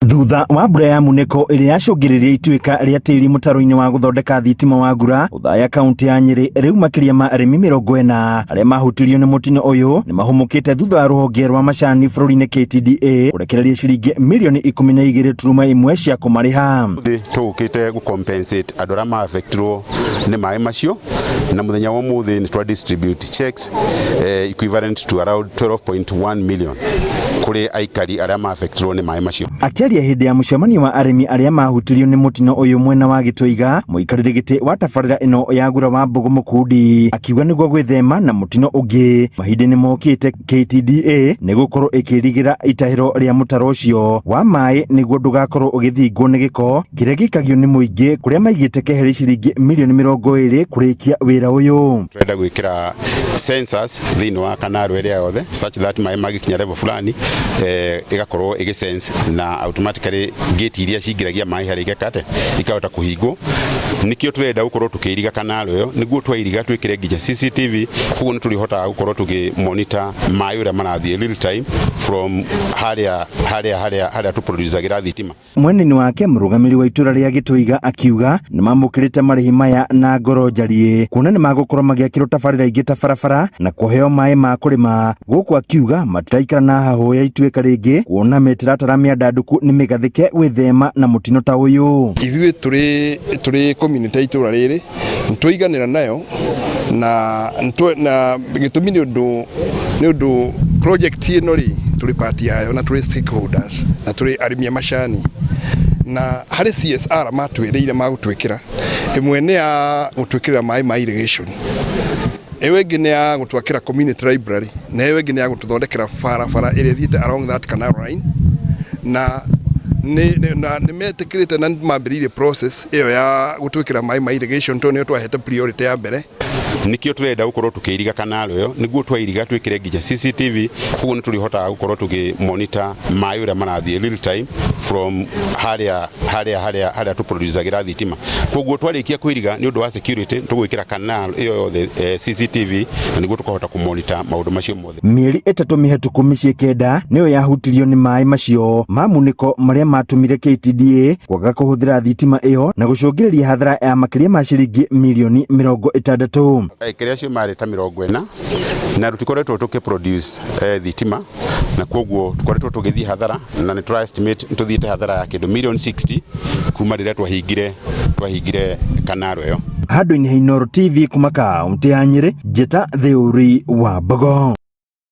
Thutha wa mbura ya munĩko ĩrĩa yacũngĩrĩirie ituĩka rĩa tĩri mũtaro-inĩ wa gũthondeka thitima wa Ngura, Othaya, kaunti ya Nyĩrĩ, rĩu makĩria ma arĩmi 40 arĩa mahutirio nĩ mũtino ũyũ nĩ mahũmũkĩte thutha wa rũhonge rwa macani bũrũri-inĩ KTDA kũrekereria ciringi mirioni 12.1 cia kũmarĩha. Thĩ tũgũkĩte gũ compensate andũ arĩa ma affectirwo nĩ maĩ macio, na mũthenya wa ũmũthĩ nĩ twa distribute checks equivalent to around 12.1 million kũrĩ aikari arĩa ma affectirwo nĩ maĩ macio. Akĩaria hĩndĩ ya mũcemanio wa arĩmi arĩa mahutirio nĩ mũtino ũyũ mwena wa Gĩtũiga, mũikarĩri gĩtĩ wa tabarĩra ĩno ya Ngura wa Mbũgũ Mũkundi akiuga nĩguo gwĩthema na mũtino ũngĩ mahinda-inĩ mokĩte, KTDA nĩ gũkorwo ĩkĩrigĩra itahĩro rĩa mũtaro ũcio wa maĩ nĩguo ndũgakorwo ũgĩthingwo nĩ gĩko kĩrĩa gĩikagio nĩ mũingĩ, kũrĩa maigĩte keheri ciringi mirioni 20 kũrĩkia wĩra ũyũ. Tũrenda gwĩkĩra sensors thĩinĩ wa canal ĩrĩa yothe such that maĩ magĩkinya level fulani, ĩgakorwo ĩgĩ sense na automatically gate iria cingĩragia maĩ harĩa igekate ikahota kũhingwo. Nĩkĩo tũrenda gũkorwo tũkĩiriga canal ĩyo, nĩguo twairiga twĩkĩre nginya CCTV, koguo nĩ tũrĩhotaga gũkorwo tũkĩ monitor maĩ ũrĩa marathiĩ real time from harĩa tũproducagĩra thitima. Mwena-inĩ wake, mũrũgamĩrĩri wa itũra rĩa Gĩtũiga akiuga nĩ mamũkĩrĩte marĩhi maya na ngoro njariĩ, kuona nĩ magũkorwo magĩakĩrwo tabarĩra ingĩ ta barabara na kũheo maĩ ma kũrĩma. Gũkũ akiuga matiraikara na hahũ ya ituĩka rĩngĩ, kuona mĩtaratara mĩandandũku nĩ mĩgathĩke gwĩthema na mũtino ta ũyũ. Ithuĩ tũrĩ community ya itũra rĩrĩ nĩtwaiganĩra nayo na gĩtũmi nĩ ũndũ project ĩno rĩ, tũrĩ part yayo na tũrĩ stakeholders na tũrĩ arĩmi a macani, na harĩ CSR matwĩrĩire magũtwĩkĩra. Ĩmwe nĩ ya gũtwĩkĩrĩra maĩ ma irrigation, ĩyo ĩngĩ nĩ ya gũtwakĩra community library, na ĩyo ĩngĩ nĩ ya gũtũthondekera barabara ĩrĩa ĩthiĩte along that canal line, na nĩ metĩkĩrĩte na mambĩrĩirie process ĩyo ya gũtwĩkĩra maĩ ma irrigation, tondũ nĩyo twahete priority ya mbere. Nĩkĩo tũrenda gũkorwo tũkĩiriga canal ĩyo, nĩguo twairiga twĩkĩre nginya CCTV, koguo nĩ tũrĩhotaga gũkorwo tũkĩ monitor maĩ ũrĩa marathiĩ real time from harĩa tũproducagĩra thitima. Koguo twarĩkia kũiriga, nĩ ũndũ wa security, tũgwĩkĩra canal ĩyo yothe CCTV na nĩguo tũkahota kũmonitor maũndũ macio mothe. Mĩeri 3 mĩhetũku, mĩciĩ 9 nĩyo yahutirio nĩ maĩ macio ma munĩko marĩa matũmire KTDA kwaga kũhũthĩra thitima ĩyo na gũcũngĩrĩria hathara ya makĩria ma ciringi mirioni 60. Aikari acio marĩ ta 40 na tũtikoretwo tũkĩ produce thitima, na koguo tũkoretwo tũgĩthiĩ hathara, na nĩ tũra estimate nĩ tũthiĩte hathara ya kĩndũ mirioni 60 kuma rĩrĩa twahingire canal ĩyo. Handũ-inĩ ha Inooro TV kuma kaunti ya Nyĩrĩ, njĩta Theuri wa Mbogo.